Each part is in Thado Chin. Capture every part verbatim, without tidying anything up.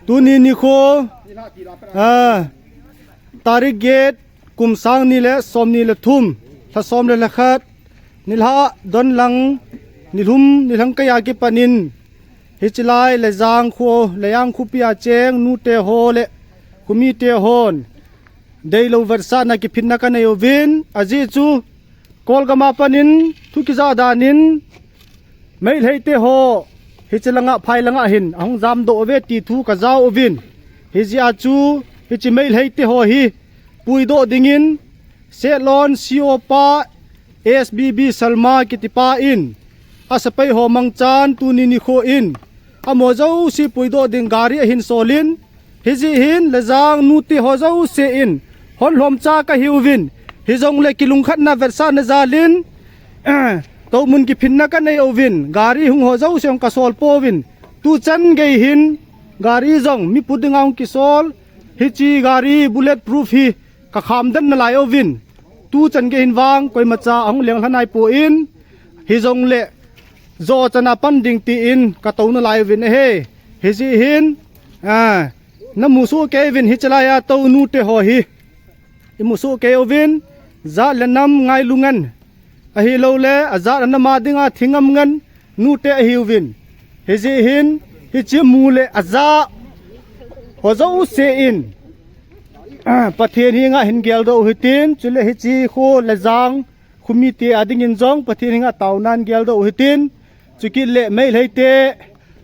Tuni nikho, ah, tarik get, kum sang ni le som ni le thum, lha som le lha khat, nilhah don lang, nilhum, nilhang kaiya kipanin, hichilai Lejang kho, Lejang khopi a cheng nute ho le khomite hon deilou vetsahna kiphinna kanei uvin, ajeh chu Kolgam a panin thu kija danin, Meitei te ho hichi langa, phai langa hin ahung jamdoh uve ti thu kajao uvin. Hijeh a chu hichi Meitei te ho hi puidoh dingin Setlon C O pa S B B Salma kitipa in, asepai ho mangchan tuni nikho in, amaho jouse puidoh ding gari ahin solin, hijeh hin Lejang nute ho jouse in, hon lhomcha kahiuvin, hijongle kilungkhatna vetsahna jalin, toumun kiphinna kanei uvin, gari hung ho jouse hung kasol pouvin, tuchan gei hin, gari jong mi pu dinga hung kisol, hichi gari bullet proof hi kakham den nalai uvin, tuchan gei hin vang koimacha ahung lenglha naipon, hijongle jo chana pan ding tin katou nalai uvin ahi. Hijeh hin, ah, namu soh kei uvin hichelai a tou nute ho hi. Imu soh kei uvin, jat le nam ngailu ngen, ahilouleh ajat anam a dinga thi ngam ngen nute ahiuvin. Hijeh hin, hichi mu le aja ho jouse in, ah, Pathen henga hin geldoh u hitin, chule hichi kho Lejang khomite a dingin jong Pathen henga taonan geldoh u hitin, chukit le Meitei te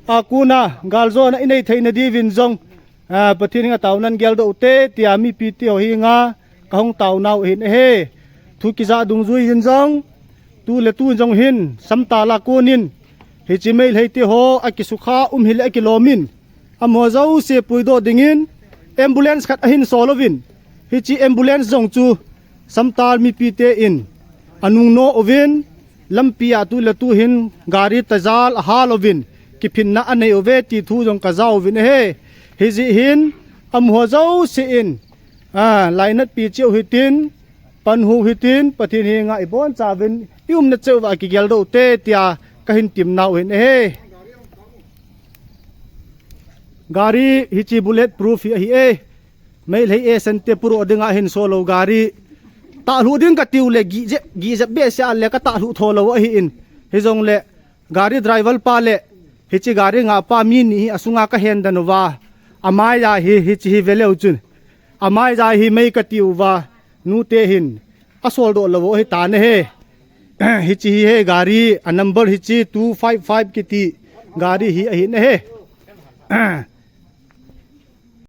a kona galjona inei theina diuvin jong, ah, Pathen henga taonan geldoh ute tia mipite ho henga kahung taonau ahin ahi. Thu kija dungjui hin jong, tu le tu jong hin, Samtal a konin, hichi Meitei te ho akisukha um hile akilomin, amaho jouse puidoh dingin ambulance khat ahin sol uvin, hichi ambulance jong chu Samtal mipite in anung no uvin, lampi a tu le tu hin gari tajal ahal uvin, kiphinna anei uve ti thu jong kajao uvin ahi. Hijeh hin, amaho jouse in, ah, lainatpi cheh u hitin, pan u hitin, Pathen henga ibonchauvin, iumna cheh uva kigeldoh ute tia kahin temnau ahin ahi. Gari hichi bullet proof hi ahi e. Meitei A S N te puidoh dinga hin sol lou gari. Talhu ding katiu le gih jep, gih jep behseh le katalhu tho lou ahin. Hijongle gari driver pa le hichi gari ngahpa mi ni hi asunga kahen den uva. Amai a hi hichi hi veleu chun, amai a hi mei katiu va. Nute hin asoldoh lou u ahitan ahi. Hichi hi ahi gari, a number hichi two five five kiti gari hi ahin ahi.